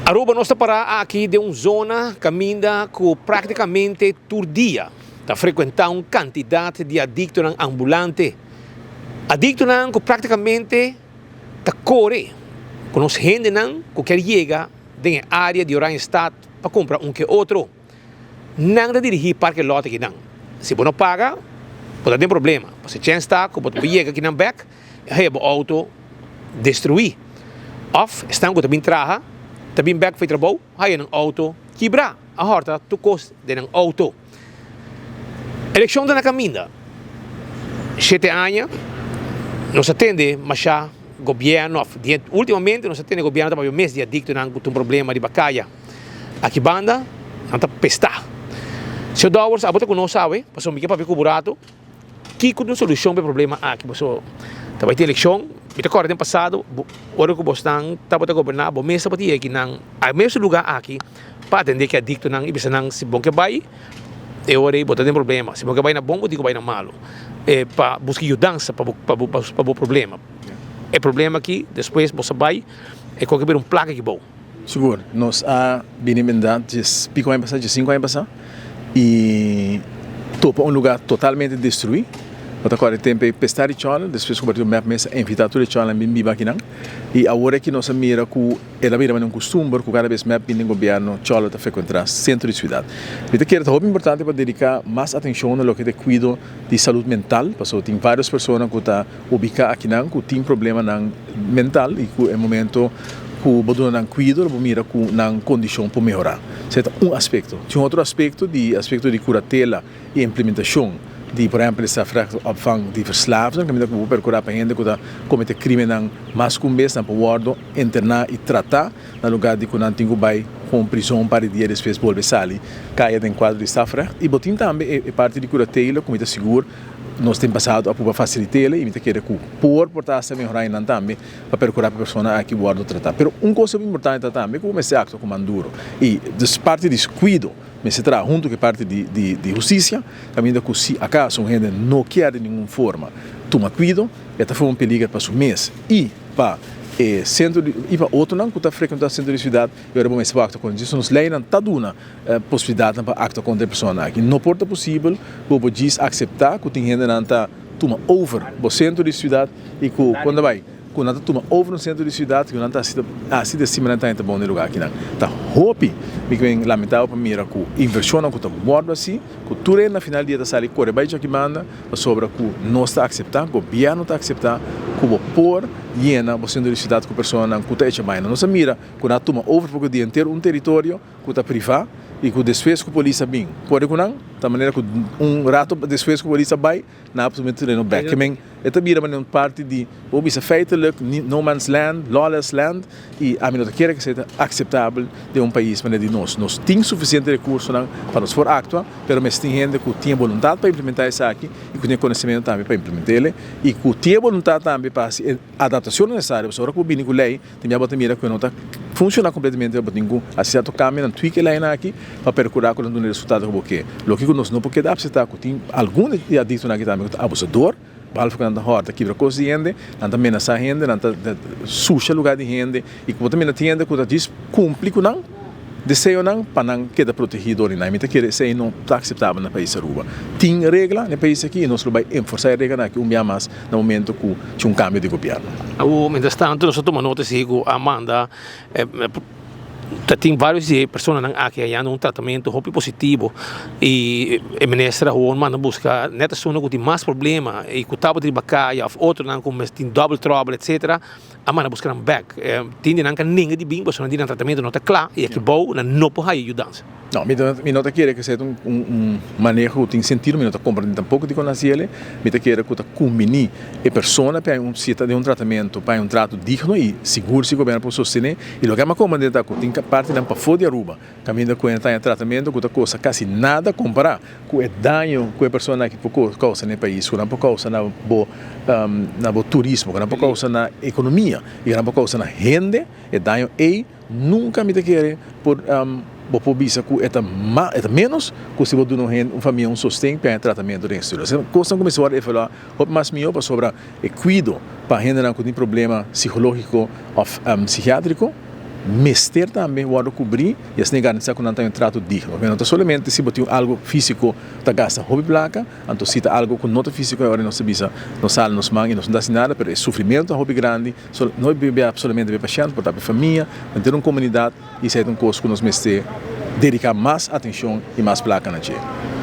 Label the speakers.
Speaker 1: Aruba nos ta para aki den un zona caminda cu practicamente tur dia ta frecuenta un cantidad di adictonan ambulante. Adictonan cu practicamente ta core cu nos hendenan cu kier yega den e area di Oranjestad pa cumpra un ke otro. Nan ta dirigi parke lot akinan. Si bo no paga, bo ta den problema. Pasobra chens ta cu bo ta por yega akinan bek e haya bo auto destruí. Of esnan ku ta bin traha ta bin bek for e trabou haya nan auto kibrá, a hòrta tur kos den nan auto. Elekshon ta na kaminda. Shete aña nos a tende mashá gobièrnu òf últimamente nos a tende gobièrnu ta papia mes di adiktonan ku ta un problema riba kaya. Aki banda nan ta pestá. Señor Dowers abo ta ku nos awe pasobra mi ke papia ku bo rato. Kiko ta un solushon pa e problema aki? Pasobra ta bai tin elekshon, mi ta kòrda den pasado ora ku bosnan tabata goberná bo mes tabata yega kinan a mes lugá aki pa atendé ki adiktonan i bisa nan si bo ke bai e ora ei bo ta den problema, si bo ke bai na bon bo tin ku bai na malu pa buska yudansa pa bo pa bo problema. E problema aki despues bo sa bai e koke bira un plaka aki bou.
Speaker 2: Sigur, nos a bini bendad djes pico aña pasa, djes cinco aña pasa, y topa un lugar totalmente destrui. Bo ta corda e tempo ey pesta di chòlnan, despues cu partido mep mes a invita tur e chòlnan bin biba akinan. Y awor aki nos a mira cu el a bira manera un custumber cu cada bes mep bin den gobierno chòlnan ta frecuentra centro di ciudad. Mi ta kere ta hopi importante pa dedica mas atencion na loke ta e cuido di salud mental, pasobra tin varios persona cu ta ubica akinan cu tin problemanan mental y cu e momento cu bo duna nan cuido lo bo mira cu nan condicion por mehora. Esey ta un aspecto. Tin otro aspecto di aspecto di curatela y implementacion di por ehempel e strafrechtopvang di verslaafden caminda cu bo por percura pa hende cu ta comete crimennan mas cu un bes nan por wordo interna y trata na lugar di cu nan tin cu bay con prison un par di dia despues bolbe sali caya den cuadro di strafrecht. Y bo tin tambe e parti di curatela cu mi ta sigur Nos den pasado a pruba fasilit'el i mi ta kere ku por por ta hasta mehorá einan tambe pa perkurá pa e persona aki wòrdu tratá. Pero un kos hopi importante ta tambe ku bo mester aktua ku man duro i dus parti di kuido mester traha huntu ku e parti di di di hustisia kaminda ku si akaso un hende no kier di ningun forma tuma kuido e ta forma un peliger pa su mes i pa e sentro di i pa otronan ku ta frekuentá sentro di siudat i ora bo mester por aktua kontra. Entonces nos leinan ta duna Posibilidatnan pa aktua kontra e persona aki. No por ta posibel ku bo djis akseptá ku tin hendenan ta tuma over bo sentro di siudat i ku kon ta bai ku nan ta tuma over un sentro di siudat ku nan ta hasi hasi di asina nan ta henter bon den lugar akinan. Ta hopi mi ke ben lamentabel pa mira ku invershonnan ku ta wòrdu hasi ku tur hende na final di dia ta sali kore bai djaki banda pasobra ku nos ta akseptá, gobièrnu ta akseptá ku bo por yena bo sentro di siudat ku personanan ku ta echa baina. Nos a mira ku nan a tuma over poko dia henter un teritorio. ku ta privá i ku despues ku polis a bin kore ku nan ta manera ku un rato despues ku polis a bai nan a tuma e tereno bek. Ke men e ta bira manera un parti di bo bisa feitelijk no man's land, lawless land i ami no ta kere ku esei ta akseptabel den un pais manera di nos. Nos tin sufisiente rekursonan pa nos por aktua pero mester tin hende ku tin e boluntat pa implementá esaki i ku tin e konosementu tambe pa implement'el i ku tin e boluntat tambe pa hasi e adaptashonnan nesesario pasobra ora ku bo bini ku lei Tin bia bo ta mira ku e no ta funshoná kompletamente, bo tin ku hasi sierto kambionan, tweak e leinan aki pa perkurá ku nan duna e resultado ku bo ke. Loke ku nos no por keda apseptá ku tin algun di e adiktonan aki tambe ku ta abusador, behalve ku nan ta hòrta kibra kos di hende, nan ta menasá hende, nan ta susha lugá di hende i ku bo ta mira tin hende ku ta djis kumpli ku nan deseonan pa nan keda protegí dor di nan. Mi ta kere esei no ta akseptabel na pais Aruba. Tin regla na e pais aki i nos lo bai enforsá e reglanan aki un bia mas na momento ku tin un kambio di gobièrnu.
Speaker 1: Awor, mientras tanto, nos a tuma nota si ku a manda ta tin varios di e personanan aki hañando un tratamentu hopi positivo i e minister awor manda buska nèt esunnan ku tin mas problema i ku tabata riba kaya òf otronan ku mes tin double trouble etcetera a manda buska nan bèk. Tin di nan ka nenga di bin pasobra nan di nan tratamentu no ta kla i aki bou nan no por haya yudansa.
Speaker 2: No, mi ta mi no ta kere ku esei ta un un maneho ku tin sentido, mi no ta komprendé tampoko dikon nan hasi el'e. Mi ta kere ku ta kumbiní e persona pa un si e ta den un tratamentu, pa un trato digno i sigur si gobièrnu por sostené. I loke ami a komprendé ta ku tin partinan pafó di Aruba kaminda ku e ta haña tratamentu ku ta kosta kasi nada kompará ku e daño ku e persona aki por kousa na e pais, ku nan por kousa na bo na bo turismo, ku nan por kousa na ekonomia i ku nan por kousa na hende, e daño ei. Nunka mi ta kere por bo por bisa ku e ta ma e ta ménos ku si bo duna un hende un famia un sosten pa e tratamentu den estudio. Asina kosnan ku mester wòrdu evaluá hopi mas mihó pasobra e kuido pa hendenan ku tin problema sikológiko òf sikiátriko mester tambe wòrdu kubrí i asina garantisa ku nan ta un trato digno. No ta solamente si bo tin algu físiko ta gasta hopi plaka, anto si ta algu ku no ta físiko e ora nos ta bisa nos sali nos man i nos no ta hasi nada, pero e sufrimentu ta hopi grandi, no bia solamente pa e pashènt, por ta pa e famia, pa henter un komunidat i esei ta un kos ku nos mester dediká mas atenshon i mas plaka na dje.